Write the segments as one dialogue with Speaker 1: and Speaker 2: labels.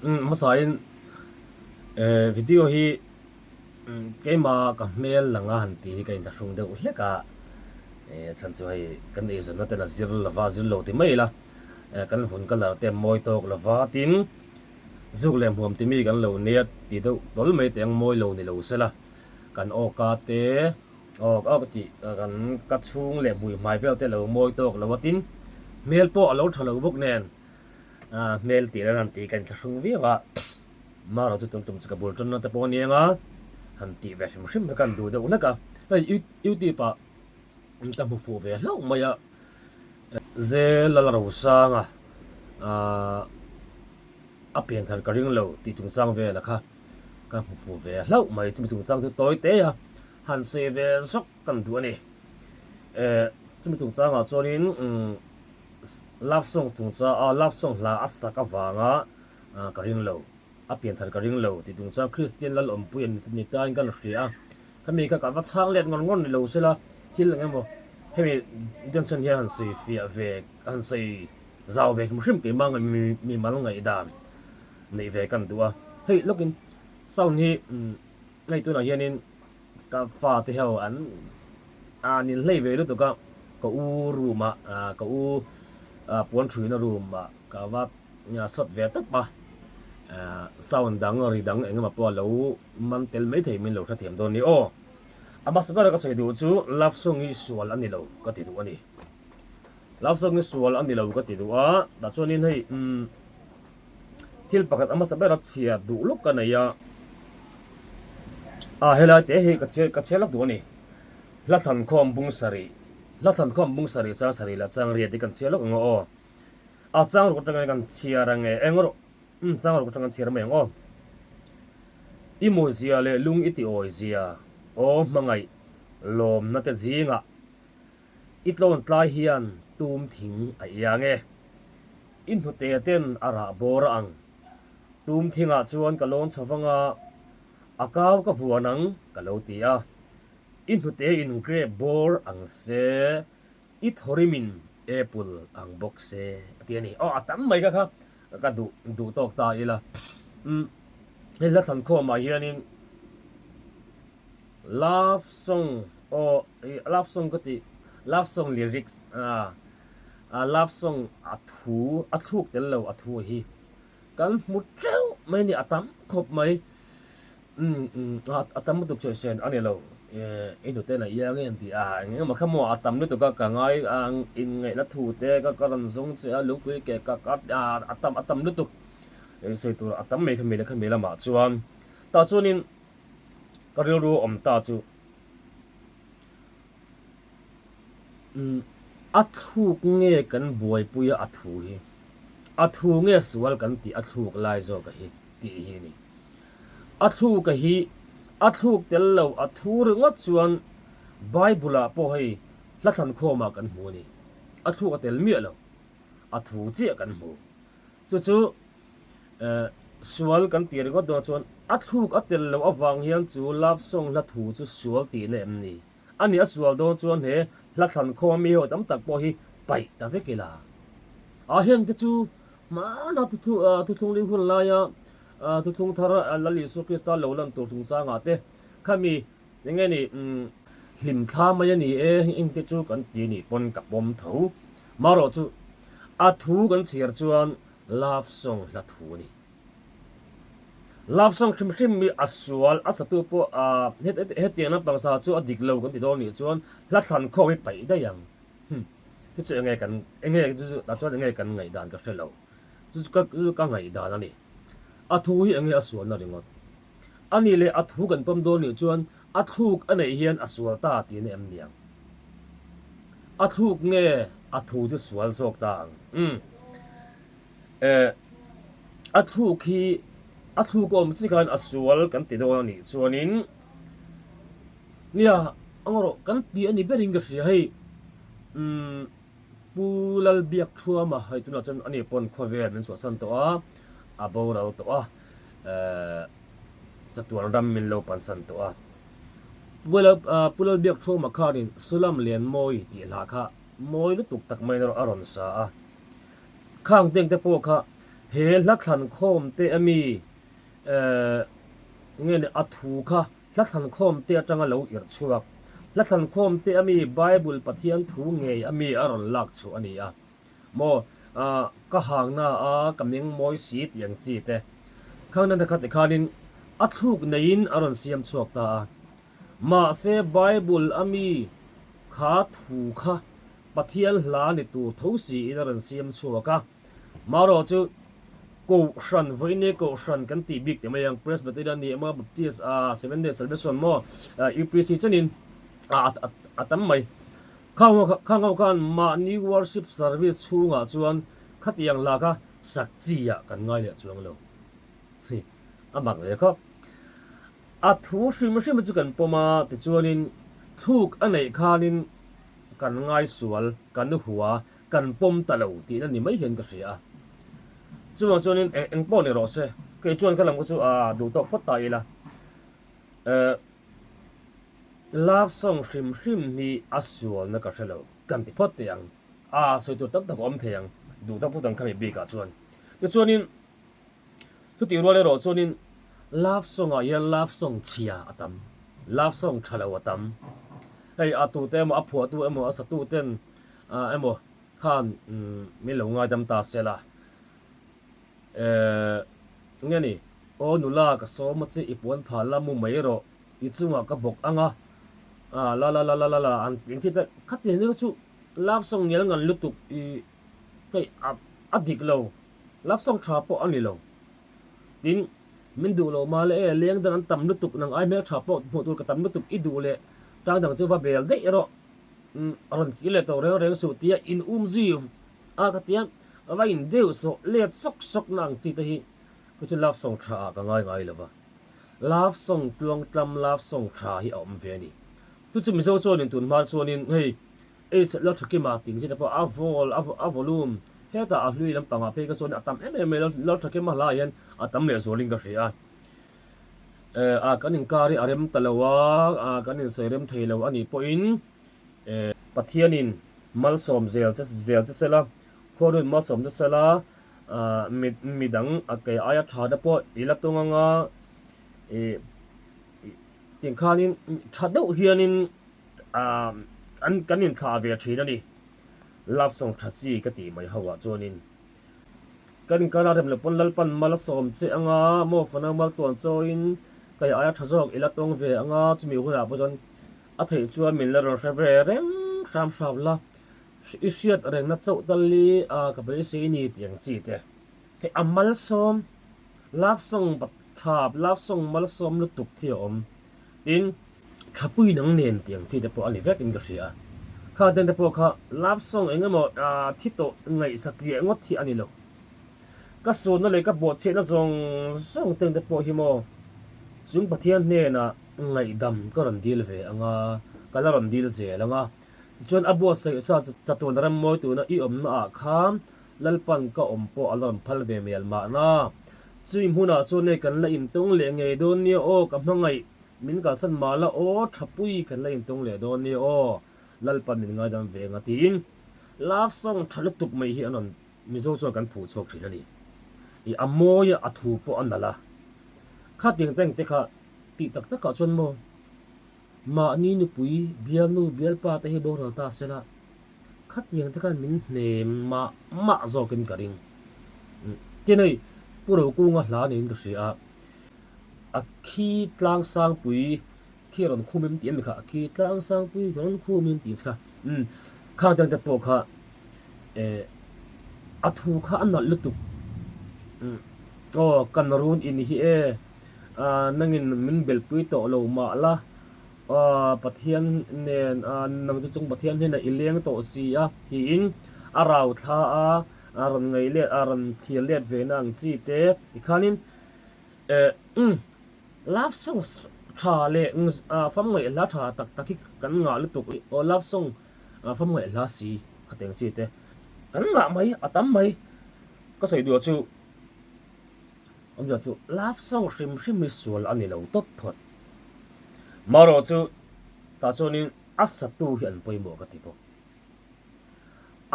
Speaker 1: Hmasain video hi keimah ka hmel lang a han tih hi ka inthlahrung deuh hlek a, chhan chu hei kan eizawnna ten a zir lova a zir lo ti mai ila, kan vun colour te a mawi tawk lova tin zuk leh hmuam ti mi kan lo nia ti deuh tawl mai teh ang mawi lo ni lo sela kan awka te aw aw ka tih kan ka chhung leh hmui hmai vel te a lo mawi tawk lo a tin hmel pawh a lo tha lo bawk nen hmel tih lan han tih ka inthlahrung viau a, Mara chu tun tum chu ka bul tanna te pawh a niang a, han tih ve hrim hrim kha ka han duh deuh hlek a, hei YouTube ah ka hmu fuh ve hlauh mai a, Zelalrosanga a pianthar ka ring lo tih chungchang vela kha ka hmu fuh ve hlauh mai, chumi chungchang chu tawi te a han sawi ve zawk kan duh a ni. Chumi chungchangah chuanin love song chungchang a love song hla a sak avanga ka ring lo, a pianthar ka ring lo tih chungchang Kristian lal awmpui an ni tain kan hria a, khami kha ka va chhang let ngawr ngawr ni lo sela thil eng emaw hemi Johnson hian han sawi fiah ve han sawi zau ve hrim hrim keimah mi mal ngaihdan neih ve kan duh a, hei lawkin sound hi hei tunah hianin ka fate ho an an inhlei ve lutuk a, ka u room ah ka u puan thuina room ah ka va sawt ve tawp a, sound dang ri dang eng emaw pawh a lo man tel maithei min lo hrethiam dawn ni aw. A hmasa ber ka sawi duh chu love song hi sual a ni lo ka ti duh a ni. Love song hi sual a ni lo ka ti duh a, tah chuanin hei umm thil pakhat a hmasa bera chhiar duh lawk ka nei a, ah helai te hi ka chhiar ka chhiar lawk duh a ni. Hla thlankhawm bung sarih, hla thlankhawm bung sarih chang sarih leh chang riat hi kan chhiar lawk ang aw. A chang ruk atangin kan chhiar ang e, eng rawh umm chang ruk atang kan chhiar mai ang aw. I mawizia leh lung i ti awizia aw hmangaih lawmna te zingah I tlawn tlai hian tum thing a iang e. I hnute ten a rah bawr a ang. Tum thingah chuan ka lawn chho vang a, a kau ka vuan ang ka lo ti a. I hnute in grape bawr ang se, i thawrimin apple ang bawk se a ti a ni. Aw a tam mai ka kha ka duh duh tawk ta ila. Umm hei hla thlankhawmah hianin. Love song aw ih love song ka tih love song lyrics ah love song a thu a thluk tel lo a thu hi kan hmu teuh mai a ni a tam khawp mai umm umm a tam lutuk sawi sen a ni lo i hnute na iang em tih a eng emaw kha maw a tam lutuk a ka ngai a inngaihna thu te ka ka rawn zawng che a lungpui ke ka ka a tam a tam lutuk sawi tur a tam mai khami leh khami lamah chuan tah chuanin. Ka rilru awm ta chu umm a thluk nge kan buaipui a a thu hi, a thu nge sual kan tih a thluk lai zawk a hi tih hi a ni. A thluk a hi a thluk tel lo a thu ringawt chuan Bible ah pawh hei hla thlankhawm ah kan hmu a ni. A thluk a tel miah lo, a thu chiah kan hmu. Chu chu Sual kan tih ringawt dawn chuan a thluk a tel loh avang hian chu love song hla thu chu sual tihna em ni? A nih a sual dawn chuan he hla thlan khawm mi ho tam tak pawh hi paih ta vek ila. A heng te chu hmana thuthlung ling hun laia thuthlung thar Lal Isua Krista lo lan tur chungchangah te khami eng nge ni hlim thla mai a ni e eng te chu kan ti nih pawn ka pawm tho. Marawh chu a thu kan chhiar chuan Love song hla thu a ni. Love song hrim hrim hi a sual, a satu pawh a hetiang lampang sa chu a dik lo kan ti dawn nih chuan hla thlan khawm hi paih daih ang. Hum, chu chu enge kan, enge chu chu tah chuan enge kan ngaihdan ka hre lo. Chu chu ka chu chu ka ngaihdan a ni. A thu hi enge a sualna ringawt. A nih leh a thu kan pawm dawn nih chuan a thluk a neih hian a sual ta tihna em niang. A thluk nge a thu chu sual zawk ta ang. Umm. Eh, a thluk hi a thluk a awm chi khan a sual kan ti dawn a nih chuanin nia ang rawh kan ti a ni berin ka hria hei. Umm. Pu Lalbiakthuama hei tunah chuan ani pawn khawvel min chhuahsan tawh a, a boral tawh a, eh chatuan ram min lo pansan tawh a. Pu Lal Pu Lalbiakthuama khanin Sulam Lianmawi tih hla kha mawi lutuk tak mai erawh a rawn sa a. Khang teng te pawh kha. He hla thlan khawm te a mi eh nge ni a thu kha hla thlan khawm te atanga lo irh chhuak. Hla thlan khawm te a mi Bible Pathian thu ngei a mi a rawn lak chhuah a ni a. Maw ah ka hangna a ka meng mawi si tih ang chi te. Khang nan kha tikhanin a thluk neiin a rawn siam chhuak ta a. Mahse Bible a mi kha thu kha Pathian hla ni tur tho siin a rawn siam chhuak a. Marawh chu Kohhran, vawiin Kohhran kan tih bik teh mai ang, Presbyterian ni emaw Baptist ah Seventh Day Salvation maw UPC chenin a tam mai. Khang ho khan mahni worship service chhungah chuan khatiang hla kha sak chi ah kan ngai leh chuang lo. A mak ve khawp. A thu hrim hrim chu kan pawm a, tichuanin thluk a neih khanin kan ngaisual, kan hua, kan pawm ta lo tihna ni mai hian ka hria a. Chuvang chuanin eng eng pawh ni rawh se, kei chuan ka lam kha chu a duh tawk phawt ta ila. Eh, love song hrim hrim hi a sualna ka hre lo, kan ti phawt teh ang. A sawi tur tam tak a awm thei ang, duh tawk phawt ang khami bikah chuan. Tichuanin Chutih rual erawh chuanin love song ah hian love song chhia a tam, love song tha lo a tam. Hei a tute emaw a phuahtu emaw a satu ten emaw khan min lo ngaidam ta se la. Eh nge ni, aw nula ka sawm a che i puan phah la mu mai rawh, i chungah ka bawk ang a, la la la la la la an ti ang chi te khatiang te kha chu love song ngial ngan lutuk i hei a dik lo. Love song tha pawh a ni lo. Tin, min duh lo mah le e, leng dang an tam lutuk, nang ai hmel tha pawh hmuh tur ka tam lutuk, i duh leh tang dang chu va bel daih erawh a rawn kir leh tawh reng reng suh tia in um zui a ka tia, va in deuh sawh let sawk sawk na ang chi te hi chu chu love song tha ah ka ngai ngai lo va. Love song tluangtlam love song tha hi a awm ve a ni. Chu chu Mizo chuanin tun hma chuanin hei H Lalthakima tih zet pawh a vol a volume hetah a hlui lampangah phei ka chuan a tam em em mai Lalthakima hla ah hian a tam leh zualin ka hria eh a kan inkar hi a rem ta lo a a kan insawi rem thei lo a nih pawhin eh Pathianin malsawm zel che zel che sela khuaruin malsawm che sela ah mi midang a kei aia tha te pawh i la tung anga ih Tikhanin tha deuh hianin an kan inthlah ve thin a ni. Love song tha chi ka tih mai ho ah chuanin kan inkar a rem lo pawn Lalpan mal a sawm che anga maw fanau mal tuan chawiin kei aia tha zawk i la tawng ve anga chumi hunah pawh chuan a theih chuan min la rawn hre ve reng hram hram la i hriat rengna chauh tal hi ka beisei ni tih ang chi te. Hei a malsawm love song tha love song malsawm lutuk hi a awm. Tin, thapui nang nen tih ang chi te pawh a ni vek in ka hria. Kha den te pawh kha love song eng emaw thi tawh ngaihsa tliah ngawt hi a ni lo. Ka sualna leh ka bawhchhiahna zawng zawng ten te pawh hi maw chung Pathian hnenah ngaihdam ka rawn dil ve ang a, ka la rawn dil zel ang a. Tichuan a buatsaih sa chatuan ram mawi tuna i awmna ah khan Lalpan ka awm pawh a la rawn phal ve mial mahna. Chui hmunah chuan hei kan la intawng leh ngei dawn nia aw, ka hmangaih min kalsan mah la aw, thapui kan la intawng leh dawn nia aw, Lalpan min ngaidam ve anga tiin love song tha lutuk mai hi an rawn Mizo chuan kan phuh chhuak thin a ni. I a mawi a, a thu pawh a nalh a. Khatiang teng te kha tih tak takah chuan maw mahni nupui bialnu bialpa te hi boral ta sela, Khatiang te khan min hnem mah mah zawkin ka ring. Tin hei Pu Rokunga hla niin ka hria a, a khi tlang sangpui khi a rawn khum em tih a ni kha, a khi tlang sangpui khi a rawn khum em tih kha umm khang te pawh kha eh a thu kha a nalh lutuk umm aw kan run in hi e ah nangin min belpui tawh lo mah la. Pathian nen nang chu chung Pathian hnenah i leng tawh si a tiin a rau thla a, a rawn ngaih let a rawn thlir let ve na ang chi te tikhanin eh umm love song tha leh fam ngaih hla tha tak tak hi kan ngah lutuk aw love song fam ngaih hla si khateng chi te kan ngah mai a tam mai ka sawi duh chu Awmzia chu love song hrim hrim hi sual a ni lo tawp phawt. Marawh chu tah chuanin a satu hi an pawimawh ka ti bawk.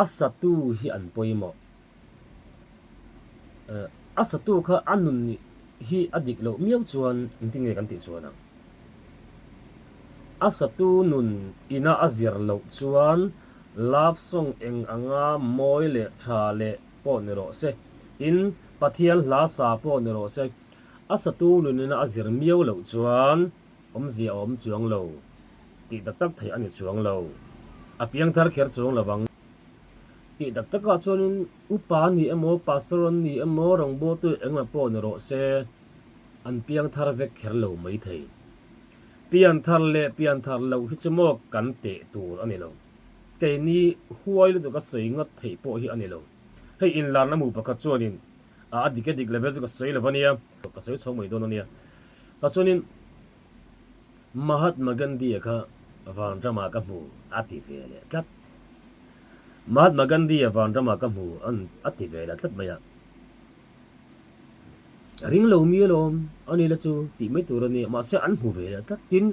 Speaker 1: A satu hi an pawimawh. A satu kha a nun hi a dik loh miau chuan engtin nge kan tih chuan ang? A satu nun ina a zir loh chuan love song eng anga mawi leh tha leh pawh ni rawh se, tin Pathian hla sa pawh ni rawh se, a satu nun ina a zir miau loh chuan awmzia a awm chuang lo tih tak tak theih a ni chuang lo. A piangthar kher chuang lo vang. Tih tak takah chuanin upa a ni emaw, pastor an ni emaw, rawngbawltu engmah pawh ni rawh se, an piangthar vek kher lo maithei. Pianthar leh pianthar loh hi chu maw kan teh tur a ni lo. Keini huai lutuk a sawi ngawt theih pawh hi a ni lo. Hei inlarna hmuh pakhat chuanin a dik a dik level chu ka sawi lo a nia. Ka sawi chho mai dawn a nia. Tah chuanin Mahatma Gandhi-a kha vanramah ka hmu a ti ve leh tlat. Mahatma Gandhi-a vanramah ka hmu a ti ve leh tlat mai a. Ring lo mi alawm a ni la chu tih mai tur a ni. Mahse an hmu ve leh tlat. Tin,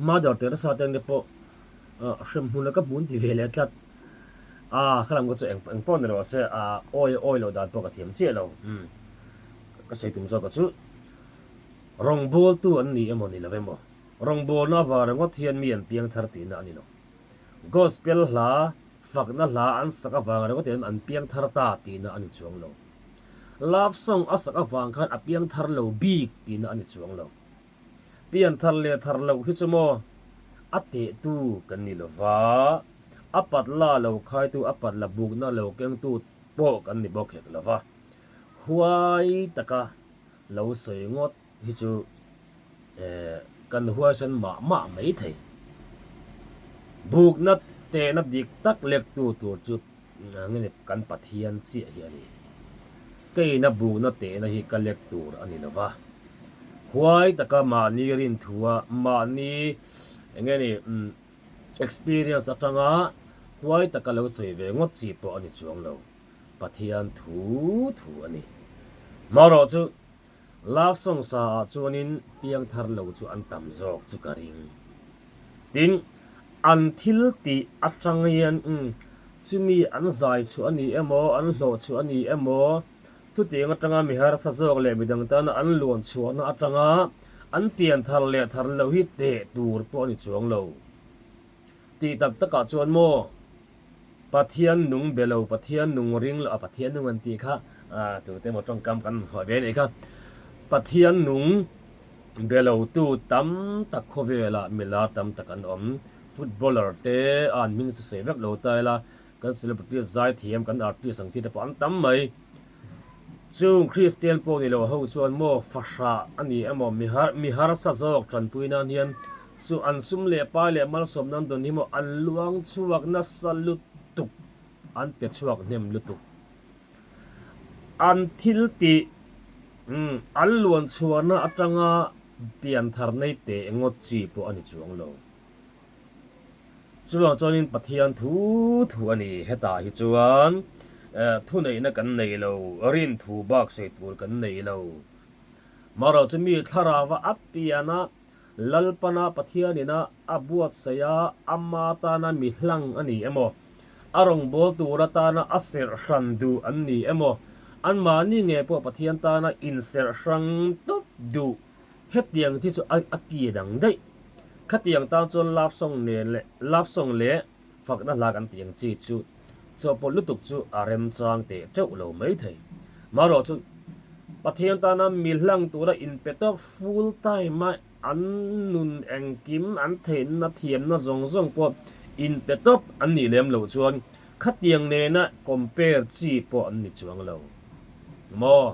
Speaker 1: Mother Teresa te ang te pawh hremhmun a ka hmu an ti ve leh tlat. A, khalam ka chu eng eng pawh ni lo se a awi awi loh dan pawh ka thiam chiah lo. Umm, ka sawi tum zawk a chu. Rawngbawltu an ni emaw ni lo emaw, rawngbawlna avang ringawt hian mi an piang thar tihna a ni lo. Gospel hla, fakna hla an sak avang ringawt hian an piang thar ta tihna a ni chuang lo. Love song a sak avang khan a piang thar lo bik tihna a ni chuang lo. Pian thar leh thar loh hi chu maw a tehtu kan ni lo va, a patla lo khaitu, a patla bukna lo kengtu pawh kan ni bawk hek lo va. Huai taka lo sawi ngawt hi chu kan huaisen mah mah mai thei. Bukna tehna dik tak lektu tur chu nge kan Pathian chiah hi a ni. Keina bukna tehna hi ka lek tur a ni lo va. Huai taka mahni rinthua mahni eng nge ni experience atanga huai taka lo sawi ve ngawt chi pawh a ni chuang lo. Pathian thu thu a ni. Marawh chu love song sa ah chuanin piangthar lo chu an tam zawk chu ka ring. Tin, an thil tih atang hian umm chumi an zai chhuah a ni emaw, an hlawh chhuah a ni emaw, chutiang atanga mi harsa zawk leh midang tana an luan chhuahna atanga an pianthar leh thar loh hi teh tur pawh a ni chuang lo. Tih tak takah chuan maw Pathian nung be lo, Pathian nung ring lo, a Pathian nung an tih kha tute emaw tawngkam kan hawih ve anih kha. Pathian nung be lo tu tam tak khawvelah milar tam tak an awm. Footballer te a an hming chu sawi vek lo ta ila, kan celebrity zaithiam, kan artist ang chi te pawh an tam mai. Chung Kristian pawh ni lo ho chuan maw fahrah a ni emaw mi har mi harsa zawk tanpui nan hian su an sum leh pai leh malsawm nan dawn hi maw an luang chhuak nasa lutuk an pe chhuak hnem lutuk an thil tih umm an luan chhuahna atanga pianthar nei teh ngawt chi pawh a ni chuang lo. Chuvang chuanin Pathian thu thu a ni. Hetah hi chuan thuneihna kan nei lo, rin thu bak sawi tur kan nei lo. Marawh chu mi thlarauva a piana Lalpana Pathianina a buatsaih a, ama tana mi hlang a ni emaw, a rawngbâwl tur atana a serh hran duh an ni emaw, anmahni nge pawh Pathian tana inserh hrang tawp duh Hetiang chi chu a ti dang daih. Khatiang tan chuan love song nen leh love song leh fakna hla kan tih ang chi chu chawhpawlh lutuk chu a remchang teh teuh lo mai thei. Marawh chu Pathian tana mi hlang tura inpe tawk full time a an nun engkim an theihna thiamna zawng zawng pawh inpe tawp an nih lem loh chuan khatiang nena compare chi pawh an ni chuang lo maw?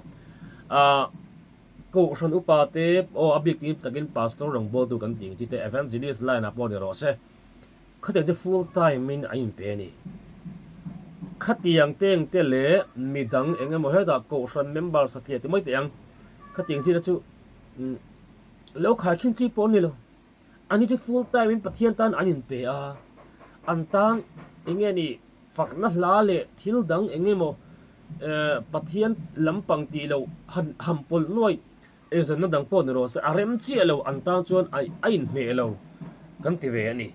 Speaker 1: Ahh. Kohhran upa te aw a bik tin takin Pastor rawngbawltu kan tih ang chi te Evangelist line ah pawh ni rawh se. Khatiang chu full time in an inpe a ni. Khatiang teng te leh midang eng emaw hetah Kohhran member satliah ti mai teh ang. Khatiang chi te chu lo khaikhin chi pawh an ni lo. Ani chu full time in Pathian tan an inpe a, an tan eng nge ni fakna hla leh thil dang eng emaw Pathian lampang tih loh han han pawlh nuaih eizawnna dang pawh ni rawh se a rem chiah lo an tan chuan a inhmeh lo kan ti ve a ni.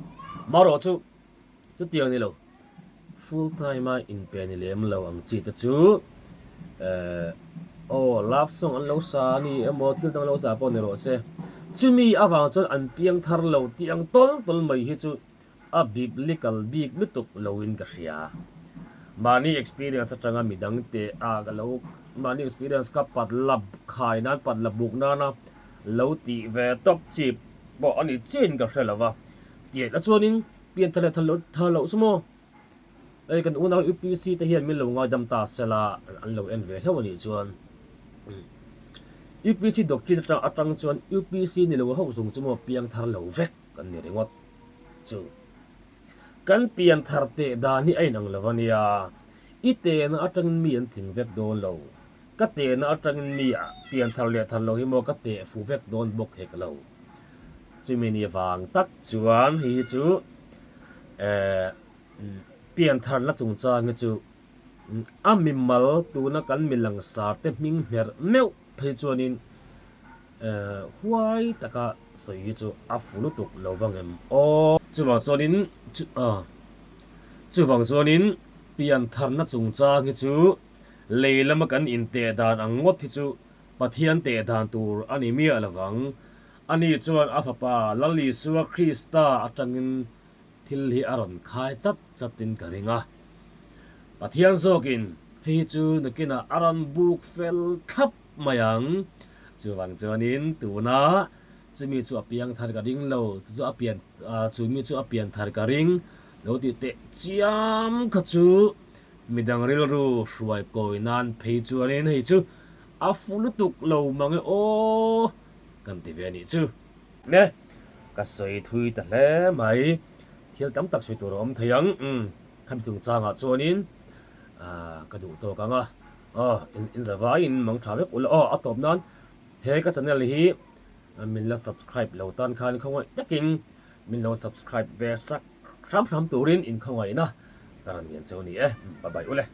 Speaker 1: Marawh chu chutiang ni lo full time a inpe ni lem lo ang chi te chu. Aw, love song an lo sa a ni emaw thil dang lo sa pawh ni rawh se. Chumi avang chuan an piang thar lo tih ang tawl tawl mai hi chu a biblical bik lutuk loin ka hria. Mahni experience atanga midang te a ka lo mahni experience kha pat la khai nan pat la buk nana lo tih ve tawp chi pawh a ni chiahin ka hre lo va. Tiat a chuanin pian thar leh thar loh thar loh chu maw? Hei kan unau UPC te hian min lo ngaidam ta sela an lo en ve hlauh a nih chuan UPC doctrine atang atang chuan UPC ni lo hauh zung chu maw piang thar lo vek kan ni ringawt chu. Kan pian thar teh dan hi a inang lo a nia, i tehna atangin mi an tling vek dawn lo, ka tehna atangin mi a pian thar leh thar lo hi maw ka teh fu vek dawn bawk hek lo. Chumi ni vang tak chuan hei hi chu eh pian tharna chungchang hi chu a mimal tuna kan mi langsar te hming hmerh meuh phei chuanin Huai taka sawi hi chu a fu lutuk lo vang em aw. Chuvang chuanin chuvang chuanin pian tharna chungchang hi chu lei lama kan inteh dan ang ngawt hi chu Pathian teh dan tur a ni miah lo vang. Ani chuan a fapa Lal Isua Krista atangin thil hi a rawn khai chat chatin ka ring a. Pathian zawkin hei hi chu nakinah a rawn buk fel thlap mai ang. Chuvang chuanin tuna chumi chu a piang thar ka ring lo, chu chu a pian chumi chu a pian thar ka ring lo tih teh chiam kha chu midang rilru hruai kawi nan phei chuanin hei chu a fu lutuk lo mang e aw kan ti ve a nih chu. Ne, ka sawi thui ta hle mai. Thil tam tak sawi tur a awm thei ang. Umm, khami chungchangah chuanin ka duh tawk ang a. Aw, in za vaiin mang tha vek ula aw, a tawp nan he ka channel hi min la subscribe lo tan khan khawngaih takin min lo subscribe ve sak hram hram turin in khawngaihna ka rawn ngen cheu ni e. Bye bye ule.